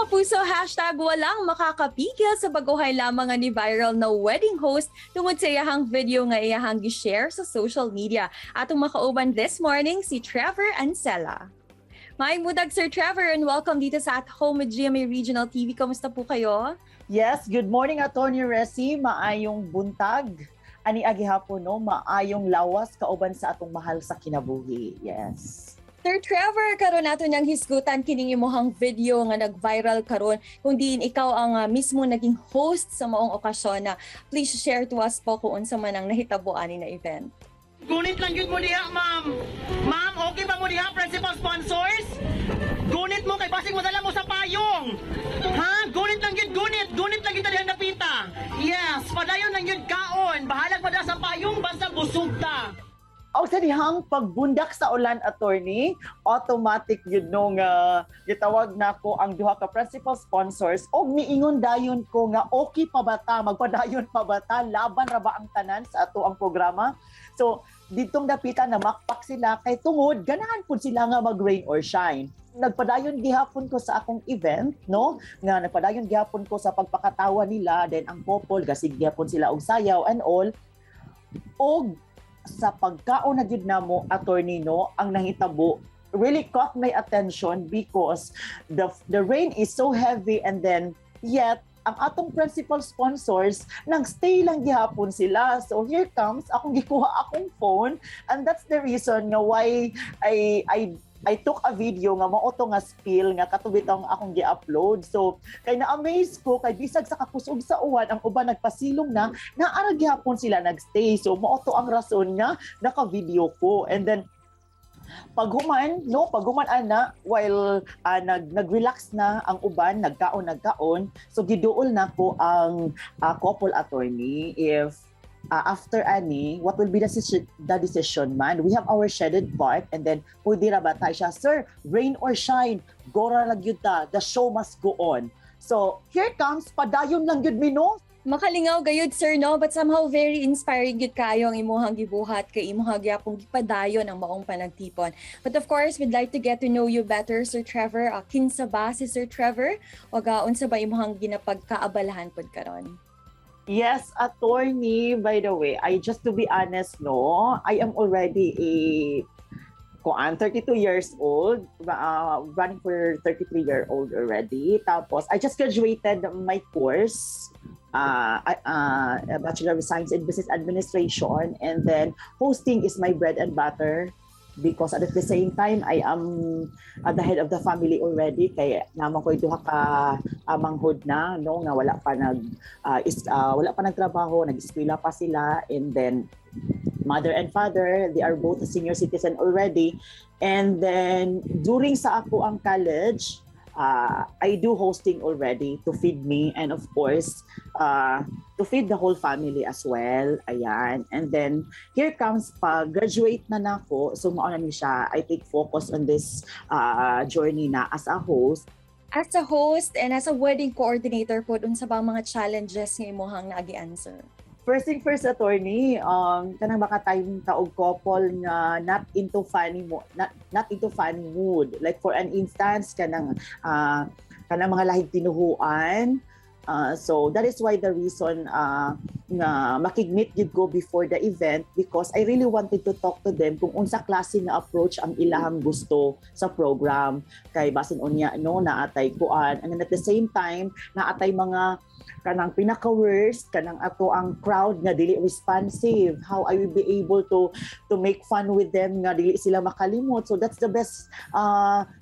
Kapuso, #walang makakapigil sa baguhay lamang nga ni viral na wedding host tungod sa iyahang video nga iyahang gi-share sa social media. Atong makauban this morning si Trevor Ancela. Maayong buntag, Sir Trevor, and welcome dito sa At Home with GMA Regional TV. Kamusta po kayo? Yes, good morning, Attorney Resi, maayong buntag. Ani agi hapon, no, maayong lawas kauban sa atong mahal sa kinabuhi. Yes. Sir Trevor, karon nato niyang hisgutan kining imuhang video nga nag-viral karon kung diin ikaw ang mismo naging host sa maong okasyon na please share to us po kung unsa man ang nahitabo ani na event. Gunit lang yun mo diha, ma'am. Ma'am, okay ba mo diha, principal sponsors? Gunit mo kay basig mo dala mo sa payong. Ha? Gunit lang yun, gunit. Gunit lang yun diha napita. Yes, padayon lang yun kaon. Bahalag pa sa payong basta busog ta. Og sa dihang pagbundak sa ulan, attorney, automatic yun no nga gitawag nako ang duha ka principal sponsors og niingon dayon ko nga okay pa ba ta, magpadayon pa ba ta, laban ra ba ang tanan sa ato ang programa. So ditong dapita na makpak sila kay tungod ganahan pud sila nga mag rain or shine. Nagpadayon gihapon ko sa akong event, no, nga nagpadayon gihapon ko sa pagpakatawa nila, then ang couple gasig gihapon sila og sayaw and all. Og sa pagkaon na gyud namo, attorney, no, ang nahitabo really caught my attention because the rain is so heavy and then yet ang atong principal sponsors nang stay lang gihapon sila. So here comes akong gikuha akong phone and that's the reason nga why I took a video nga mao to nga spill nga kato bitong akong gi-upload. So kay na-amaze ko kay bisag sa kakusog sa uwan, ang uban nagpasilong na, naa ra gihapon sila nagstay. So mao to ang rason nga naka-video ko. And then paghuman, no, paghuman ana, while nag nag-relax na ang uban, nagkaon nagkaon, so giduol nako ang couple, attorney, if after ani, what will be the decision man? We have our shaded part and then pwede ra ba tayo siya, "Sir, rain or shine, go ra lang gyud ta, the show must go on." So here comes, padayon lang gyud mi, no. Makalingaw gayud, sir, no, but somehow very inspiring gyud kayo ang imuhang gibuhat kay imuha gyapong gipadayon ang maong panagtipon. But of course, we'd like to get to know you better, Sir Trevor. Kinsa ba si Sir Trevor? O unsa ba imuhang ginapagkaabalahan pod karon? Yes, attorney, by the way, I just to be honest, no, I am already a kuan 32 years old, running for 33-year-old already. Tapos, I just graduated my course, Bachelor of Science in Business Administration, and then hosting is my bread and butter because at the same time I am the head of the family already kay naa man ko duha ka manghod na, no, nga wala pa nag is wala pa nagtrabaho, nag-eskwela pa sila, and then mother and father, they are both senior citizen already. And then during sa ako ang college, I do hosting already to feed me and of course to feed the whole family as well. Ayan. And then here comes pag graduate na nako, so mao na ni siya, I take focus on this journey na as a host. As a host and as a wedding coordinator po, unsa ba ang mga challenges nga imuhang naagian, sir? First thing first, attorney, kanang baka tayong taog couple nga not into funny mood. Like for an instance, kanang mga lahing tinuhuan. So that is why the reason nga makig-meet gyud ko before the event because I really wanted to talk to them kung unsa klase nga approach ang ilahang gusto sa program kay basin unya, no, naatay kuan, and then at the same time naatay mga kanang pinaka worst, kanang ato ang crowd nga dili responsive, how I will be able to make fun with them nga dili sila makalimot. So that's the best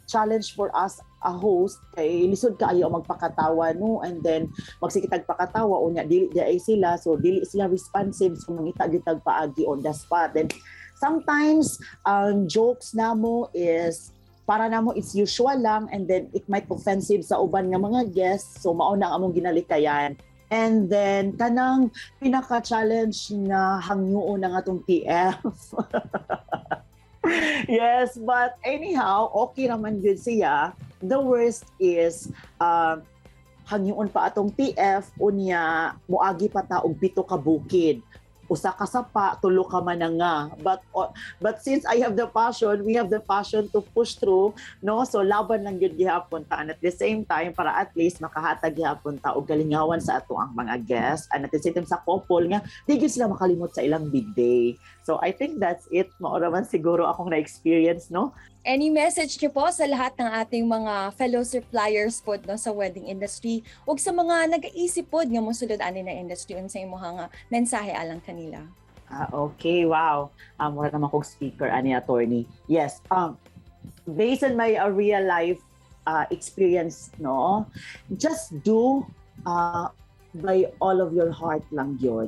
challenge for us a host kay lisod kaayo ang magpakatawa, no, and then magsige tag pakatawa unya dili di ay sila, so dili sila responsive, so mangita gyud tag paagi on the spot. Then sometimes ang jokes namo is para namo it's usual lang and then it might offensive sa uban nga mga guests, so mao na ang among ginalikayan. And then kanang pinaka challenge nga hangyoon ng atong TF. Yes, but anyhow, okay naman yun siya. The worst is hangyoon pa atong TF unya muagi pa ta og pito ka bukid. Usa ka sapa, tulo ka man na nga. But since I have the passion, we have the passion to push through, no? So laban lang gyud gihapon ta, and at the same time para at least makahatag gihapon ta og kalingawan sa ato ang mga guests and at the same time sa couple nga di gyud sila makalimot sa ilang big day. So I think that's it. Mao ra man siguro akong na-experience, no? Any message niyo po sa lahat ng ating mga fellow suppliers po, no, sa wedding industry ug sa mga nag-iisip pod nga mosulod ani na industry, unsa imong nga mensahe alang kanila? Ah, okay, wow. Mura naman kong speaker ani, attorney. Yes, based on my real life experience, no, just do by all of your heart lang yun.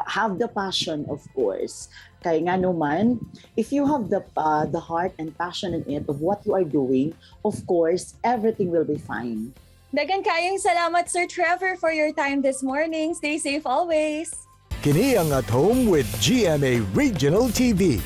Have the passion, of course. Kay nga naman, if you have the heart and passion in it of what you are doing, of course, everything will be fine. Dagan kayong salamat, Sir Trevor, for your time this morning. Stay safe always. Kini ang At Home with GMA Regional TV.